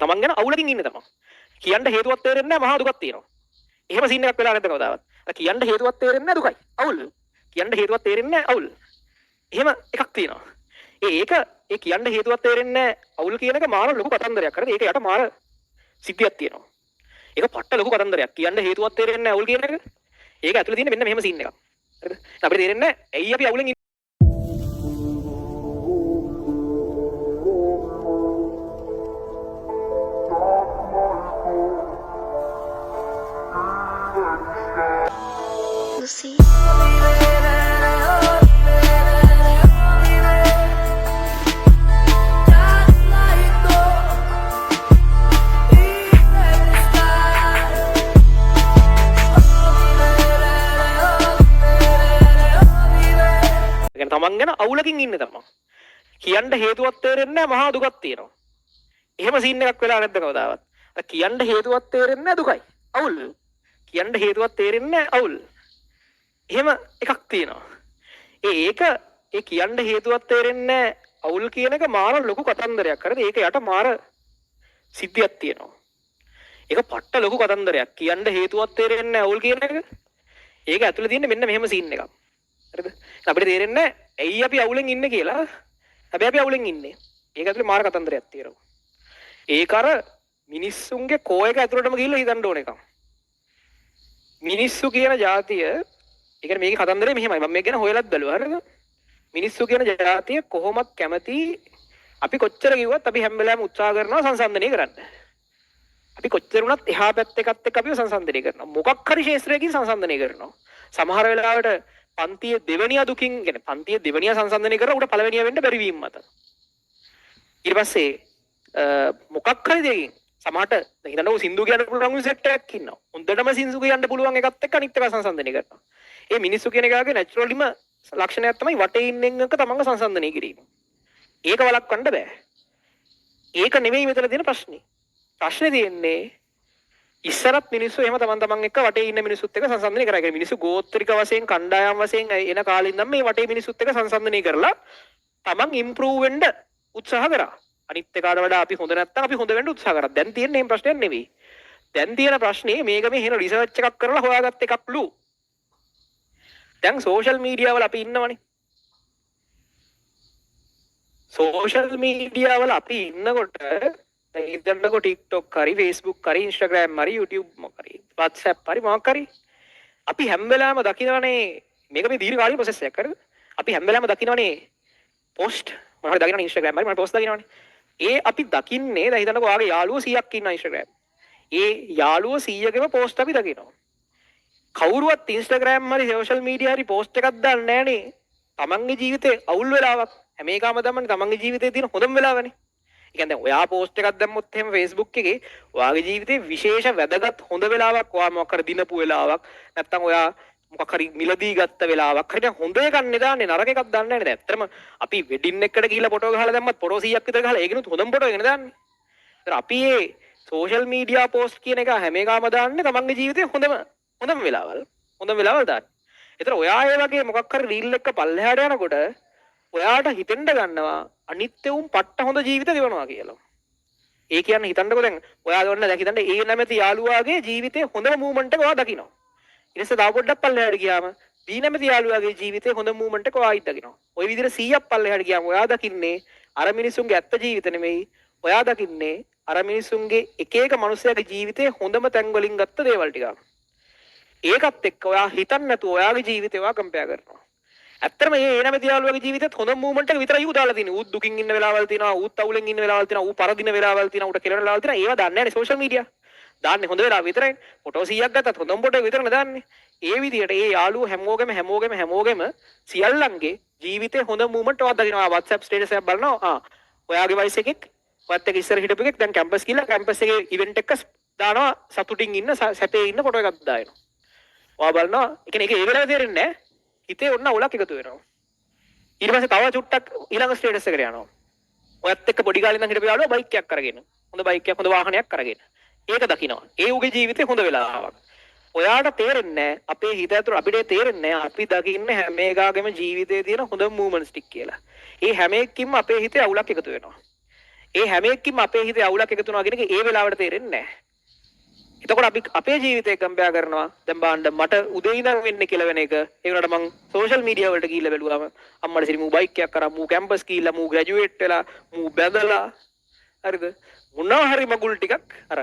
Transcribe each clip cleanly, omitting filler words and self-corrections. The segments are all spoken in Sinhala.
කියන්නේ තමන් ගැන අවුලකින් ඉන්නේ තමන්. කියන්න හේතුවක් තේරෙන්නේ නැහැ, මහා දුකක් තියෙනවා. එහෙම සීන් එකක් වෙලා නැද්ද කවදාවත්? අර කියන්න හේතුවක් තේරෙන්නේ නැහැ, දුකයි. අවුල්. කියන්න හේතුවක් තේරෙන්නේ නැහැ, අවුල්. එහෙම එකක් තියෙනවා. ඒක ඒ කියන්න හේතුවක් තේරෙන්නේ නැහැ, අවුල් කියන එක මාර ලොකු කතන්දරයක්. හරිද? ඒක යට මාර සිද්ධියක් තියෙනවා. ඒක පට්ට ලොකු කතන්දරයක්. කියන්න හේතුවක් තේරෙන්නේ නැහැ, අවුල් කියන එක. ඒක ඇතුලේ තියෙන මෙන්න මෙහෙම සීන් එකක්. හරිද? අපිට තේරෙන්නේ නැහැ ඇයි අපි අවුලෙන් Lucy. ඒ කියන්නේ තමන් ගැන අවුලකින් ඉන්නේ තමන්. කියන්න හේතුවක් තේරෙන්නේ නැහැ, මහා දුකක් තියෙනවා. එහෙම සීන් එකක් වෙලා නැද්ද කවදාවත්? අර කියන්න හේතුවක් තේරෙන්නේ නැහැ, දුකයි. අවුල්. කියන්න හේතුවක් තේරෙන්නේ නැහැ, අවුල්. එහෙම එකක් තියෙනවා. ඒක ඒ කියන්න හේතුවක් තේරෙන්නේ නැහැ, අවුල් කියන එක මාර ලොකු කතන්දරයක්. හරිද? ඒක යට මාර සිද්ධියක් තියෙනවා. ඒක පට්ට ලොකු කතන්දරයක්. කියන්න හේතුවක් තේරෙන්නේ නැහැ, අවුල් කියන එක. ඒක ඇතුලේ තියෙන මෙන්න මෙහෙම සීන් එකක්. හරිද? අපිට තේරෙන්නේ නැහැ ඇයි අපි අවුලෙන් ඉන්නේ කියලා. හැබැයි අපි අවුලෙන් ඉන්නේ. ඒක ඇතුලේ මාර කතන්දරයක් තියෙනවා. ඒක අර මිනිස්සුන්ගේ කෝ එක ඇතුලටම ගිහිල්ලා හිතන්න ඕන එකක්. මිනිස්සු කියන ජාතිය, ඒ කියන්නේ මේකේ කතන්දරේ මෙහෙමයි. මම මේක ගැන හොයලත් බැලුවා. හරිද? මිනිස්සු කියන ජාතිය කොහොමත් කැමති අපි කොච්චර කිව්වත් අපි හැම වෙලාවෙම උත්සාහ කරනවා සංසන්දනය කරන්න. අපි කොච්චර වුණත් එහා පැත්ත එකත් එක්ක අපිව සංසන්දනය කරනවා. මොකක් හරි ක්ෂේත්‍රයකින් සංසන්දනය කරනවා. සමහර වෙලාවට පන්තියේ දෙවනියා දුකින්, කියන්නේ පන්තියේ දෙවනියා සංසන්දනය කරලා උඩ පළවෙනියා වෙන්න බැරි වීම මත. ඊට පස්සේ මොකක් හරි දෙයකින් සමහරට දැන් හිතන්නකෝ සින්දු කියන්න පුළුවන් සෙට් එකක් ඉන්නවා. හොඳටම සින්දු කියන්න පුළුවන් එකත් එක්ක අනිත් එක සංසන්දනය කරනවා. ඒ මිනිස්සු කියන එකාගේ නැචරලිම ලක්ෂණයක් තමයි වටේ ඉන්න එක තමන්ව සංසන්දනය කිරීම. ඒක වළක්වන්න බෑ. ඒක නෙවෙයි මෙතන තියෙන ප්‍රශ්නේ. ප්‍රශ්නේ තියෙන්නේ ඉස්සරත් මිනිස්සු එහෙම තමන් තමන් එක්ක වටේ ඉන්න මිනිස්සුත් එක්ක සංසන්දනය කරා. ඒ කියන්නේ මිනිස්සු ගෝත්‍රික වශයෙන් කණ්ඩායම් වශයෙන් එන කාලේ ඉඳන් මේ වටේ මිනිස්සුත් එක්ක සංසන්දනය කරලා තමන් ඉම්ප්‍රූව් වෙන්න උත්සාහ කරා. අනිත් එකාට වඩා අපි හොඳ නැත්තම් අපි හොඳ වෙන්න උත්සාහ කරා. දැන් තියෙන්නේ එහෙම ප්‍රශ්නයක් නෙවෙයි. දැන් තියෙන ප්‍රශ්නේ මේක මේ හේන රිසර්ච් එකක් කරලා හොයාගත්ත එකක්ලු. දැන් සෝෂල් මීඩියා වල අපි ඉන්නවනේ. සෝෂල් මීඩියා වල අපි ඉන්නකොට දැන් හිතන්නකෝ TikTok හරි Facebook හරි Instagram හරි YouTube මොකක් හරි WhatsApp හරි මොකක් හරි අපි හැම වෙලාවෙම දකිනවනේ. මේක මේ දීර්ඝ කාලීන ප්‍රොසෙස් එකක්. හරිද? අපි හැම වෙලාවෙම දකිනවනේ පොස්ට් මොනවා හරි දකිනවනේ Instagram හරි මොනවා පොස්ට් දකිනවනේ. ඒ අපි දකින්නේ දැන් හිතන්නකෝ ඔයාගේ යාළුවෝ 100ක් ඉන්නවා Instagram. ඒ යාළුවෝ 100ගෙම පොස්ට් අපි දකිනවා. කවුරුවත් Instagram හරි සෝෂල් මීඩියා හරි පොස්ට් එකක් දාන්නේ නෑනේ. තමන්ගේ ජීවිතේ අවුල් වෙලාවක් හැම එකම දමන්නේ තමන්ගේ ජීවිතේ තියෙන හොඳම වෙලාවනේ. ඒ කියන්නේ දැන් ඔයා පොස්ට් එකක් දැම්මොත් එහෙම Facebook එකේ ඔයාගේ ජීවිතේ විශේෂ වැදගත් හොඳ වෙලාවක්, ඔයා මොකක් හරි දිනපු වෙලාවක්, නැත්නම් ඔයා මොකක් හරි මිලදී ගත්ත වෙලාවක් හරි දැන් හොඳ එකක් නේ දාන්නේ, නරක එකක් දාන්නේ නෑනේ. දැන් ඇත්තටම අපි වෙඩින් එකකට ගිහිල්ලා ෆොටෝ ගහලා දැම්මත් ෆොටෝ 100ක් විතර ගහලා ඒකිනුත් හොඳම ෆොටෝ එකනේ දාන්නේ. ඒතර අපි මේ සෝෂල් මීඩියා පොස්ට් කියන එක හැම එකම දාන්නේ තමන්ගේ ජීවිතේ හොඳම වෙලාවල්, හොඳම වෙලාවල් දාන්නේ. ඒතර ඔයා ඒ වගේ මොකක් හරි රීල් එක පල්ලෙහාට යනකොට ඔයාට හිතෙන්න ගන්නවා අනිත් උන් පට්ට හොඳ ජීවිත ගෙවනවා කියලා. ඒ කියන්නේ හිතන්නකෝ දැන් ඔයා ඔන්න දැන් හිතන්න ඒ නැමැති යාළුවාගේ ජීවිතේ හොඳම මූවමන්ට් එක ඔයා දකිනවා. ඊට පස්සේ තව පොඩ්ඩක් පල්ලෙහාට ගියාම බී නැමැති යාළුවාගේ ජීවිතේ හොඳ මූවමන්ට් එක ඔයා ආයිත් දකිනවා. ඔය විදිහට 100ක් පල්ලෙහාට ගියාම ඔයා දකින්නේ අර මිනිසුන්ගේ ඇත්ත ජීවිත නෙමෙයි. ඔයා දකින්නේ අර මිනිසුන්ගේ එක එක මනුස්සයාගේ ජීවිතේ හොඳම තැන් වලින් ගත්ත දේවල් ටික. ඒකත් එක්ක ඔයා හිතන්නේ නැතුව ඔයාගේ ජීවිතේ ඔයා කම්පෙයාර් කරනවා. ඇත්තටම මේ නැමැති යාළුවාගේ ජීවිතේත් හොඳ මූවමන්ට් එක විතරයි ඌ දාලා තියෙන්නේ. ඌත් දුකින් ඉන්න වෙලාවල් තියෙනවා, ඌත් අවුලෙන් ඉන්න වෙලාවල් තියෙනවා, ඌ පරදින වෙලාවල් තියෙනවා, ඌට කෙලවන වෙලාවල් තියෙනවා. ඒවා දන්නේ නැහැනේ සෝෂල් මීඩියා. දාන්නේ හොඳ වෙලාව විතරයි. ෆොටෝ 100ක් ගත්තත් හොඳම ෆොටෝ එක විතරනේ දාන්නේ. ඒ විදිහට ඒ යාළුවෝ හැමෝගෙම සියල්ලන්ගේ ජීවිතේ හොඳ මූවමන්ට් ඔයා දකිනවා. WhatsApp status එකක් බලනවා. ඔයාගේ වයස එකෙක්, ඔයත් එක්ක ඉස්සර හිටපු එකෙක් දැන් කැම්පස් ගිහලා කැම්පස් එකේ ඉවෙන්ට් එක දානවා, සතුටින් ඉන්න, සැපේ ඉන්න ෆොටෝ එකක් දානවා. ඔයා බලනවා, ඒ කියන්නේ ඒක ඒ වෙලාවේ තේරෙන්නේ නැහැ. හිතේ ඔන්න අවුලක් එකතු වෙනවා. ඊට පස්සේ තව චුට්ටක් ඊළඟ ස්ටේටස් එකට යනවා. ඔයත් එක්ක පොඩි කාලේ ඉඳන් හිටපු යාළුවා බයික් එකක් අරගෙන, හොඳ බයික් එකක්, හොඳ වාහනයක් අරගෙන. ඒක දකිනවා. ඒ ඌගේ ජීවිතේ හොඳ වෙලාවක්. ඔයාට තේරෙන්නේ නැහැ, අපේ හිත ඇතුළ අපිට තේරෙන්නේ නැහැ අපි දකින්නේ හැම එකාගේම ජීවිතේ තියෙන හොඳ මූවමන්ට්ස් ටික කියලා. ඒ හැම එකකින්ම අපේ හිතේ අවුලක් එකතු වෙනවා. ඒ හැම එකකින්ම අපේ හිතේ අවුලක් එකතු වෙනවා කියන එක ඒ වෙලාවට තේරෙන්නේ නැහැ. එතකොට අපි අපේ ජීවිතය කම්පෙයාර් කරනවා. දැන් බලන්න මට උදේ ඉඳන් වෙන්නේ කියලා වෙන එක. ඒ වුණාට මං සෝෂල් මීඩියා වලට ගිහිල්ලා බැලුවාම අම්මට සිරි මූ බයික් එකක් අරන්, මූ කැම්පස් ගිහිල්ලා, මූ ග්‍රැජුවේට් වෙලා, මූ බැඳලා, හරිද? මොනවා හරි මගුල් ටිකක් අර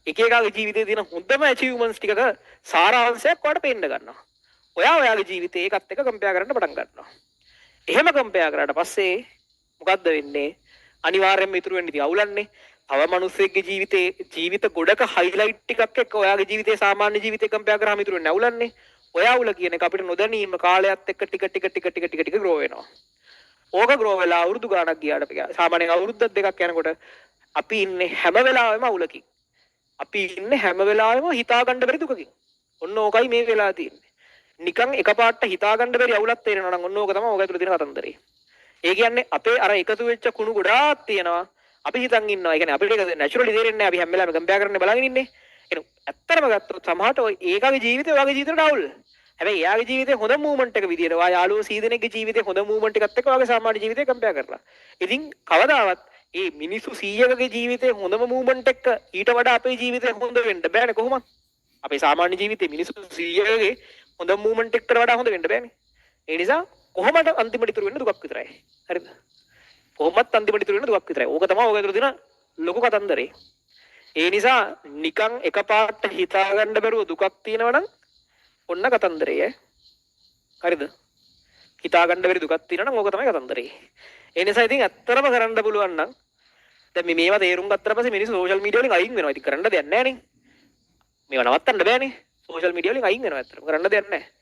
එක එකාගේ ජීවිතේ තියෙන හොඳම ඇචීව්මන්ට්ස් ටිකක සාරාංශයක් ඔයාලට පේන්න ගන්නවා. ඔයා ඔයාගේ ජීවිතේ ඒකත් එක්ක කම්පෙයාර් කරන්න පටන් ගන්නවා. එහෙම කම්පෙයාර් කරාට පස්සේ මොකද්ද වෙන්නේ? අනිවාර්යයෙන්ම ඉතුරු වෙන්නේ ඉතින් අවුලන්නේ. තව මිනිස්සෙක්ගේ ජීවිතේ ජීවිත ගොඩක හයිලයිට් ටිකක් එක්ක ඔයාගේ ජීවිතේ සාමාන්‍ය ජීවිතේ කම්පෙයාර් කරාම ඉතුරු වෙන්නේ අවුලන්නේ. ඔය අවුල කියන එක අපිට නොදැනීම කාලයත් එක්ක ටික ටික ටික ටික ටික ටික ග්‍රෝ වෙනවා. ඕක ග්‍රෝ වෙලා අවුරුදු ගාණක් ගියාට සාමාන්‍යයෙන් අවුරුද්දක් දෙකක් යනකොට අපි ඉන්නේ හැම වෙලාවෙම අවුලකින්. අපි ඉන්නේ හැම වෙලාවෙම හිතා ගන්න බැරි දුකකින්. ඔන්න ඕකයි මේ වෙලා තියෙන්නේ. නිකන් එකපාරට හිතා ගන්න බැරි අවුලක් තේරෙනවා නම් ඔන්න ඕක තමයි ඕක ඇතුළේ තියෙන කතන්දරේ. ඒ කියන්නේ අපේ අර එකතු වෙච්ච කුණු ගොඩාක් තියෙනවා. අපි හිතන් ඉන්නවා. ඒ කියන්නේ අපිට ඒක නැචරලි තේරෙන්නේ නැහැ. අපි හැම වෙලාවෙම කම්පෙයාර් කරන්න බලන් ඉන්නේ. ඒ ඇත්තටම ගත්තොත් සමහරට ඔය ඒකගේ ජීවිතේ ඔයාගේ ජීවිතේට අවුල්. හැබැයි එයාගේ ජීවිතේ හොඳ මූවමන්ට් එක විදියට ඔයා යාළුවෝ 100 දෙනෙක්ගේ ජීවිතේ හොඳ මූවමන්ට් එකත් එක්ක ඔයාගේ සාමාන්‍ය ජීවිතේ කම්පෙයාර් කරලා. ඉතින් කවදාවත් ඒ මිනිස්සු 100කගේ ජීවිතේ හොඳම මූවමන්ට් එක ඊට වඩා අපේ ජීවිතේ හොඳ වෙන්න බෑනේ කොහොමද? අපේ සාමාන්‍ය ජීවිතේ මිනිස්සු 100කගේ හොඳ මූවමන්ට් එකට වඩා හොඳ වෙන්න බෑනේ. ඒ නිසා කොහොමද අන්තිමට ඉතුරු වෙන්නේ දුකක් විතරයි. හරිද? කොහොමත් අන්තිමට ඉතුරු වෙන්නේ දුකක් විතරයි. ඕක තමයි ඕක ඇතුළේ තියෙන ලොකු කතන්දරේ. ඒ නිසා නිකන් එකපාරට හිතා ගන්න බැරුව දුකක් තියෙනවා නම් ඔන්න කතන්දරේ ඈ. හරිද? හිතා ගන්න බැරි දුකක් තියෙනවා නම් ඕක තමයි කතන්දරේ. ඒ නිසා ඉතින් ඇත්තටම කරන්න පුළුවන් නම් දැන් මේ මේවා තේරුම් ගත්තට පස්සේ මිනිස්සු සෝෂල් මීඩියා වලින් අයින් වෙනවා. ඉතින් කරන්න දෙයක් නැහැ නේ. මේවා නවත්තන්න බෑනේ. සෝෂල් මීඩියා වලින් අයින් වෙනවා ඇත්තටම. කරන්න දෙයක් නැහැ.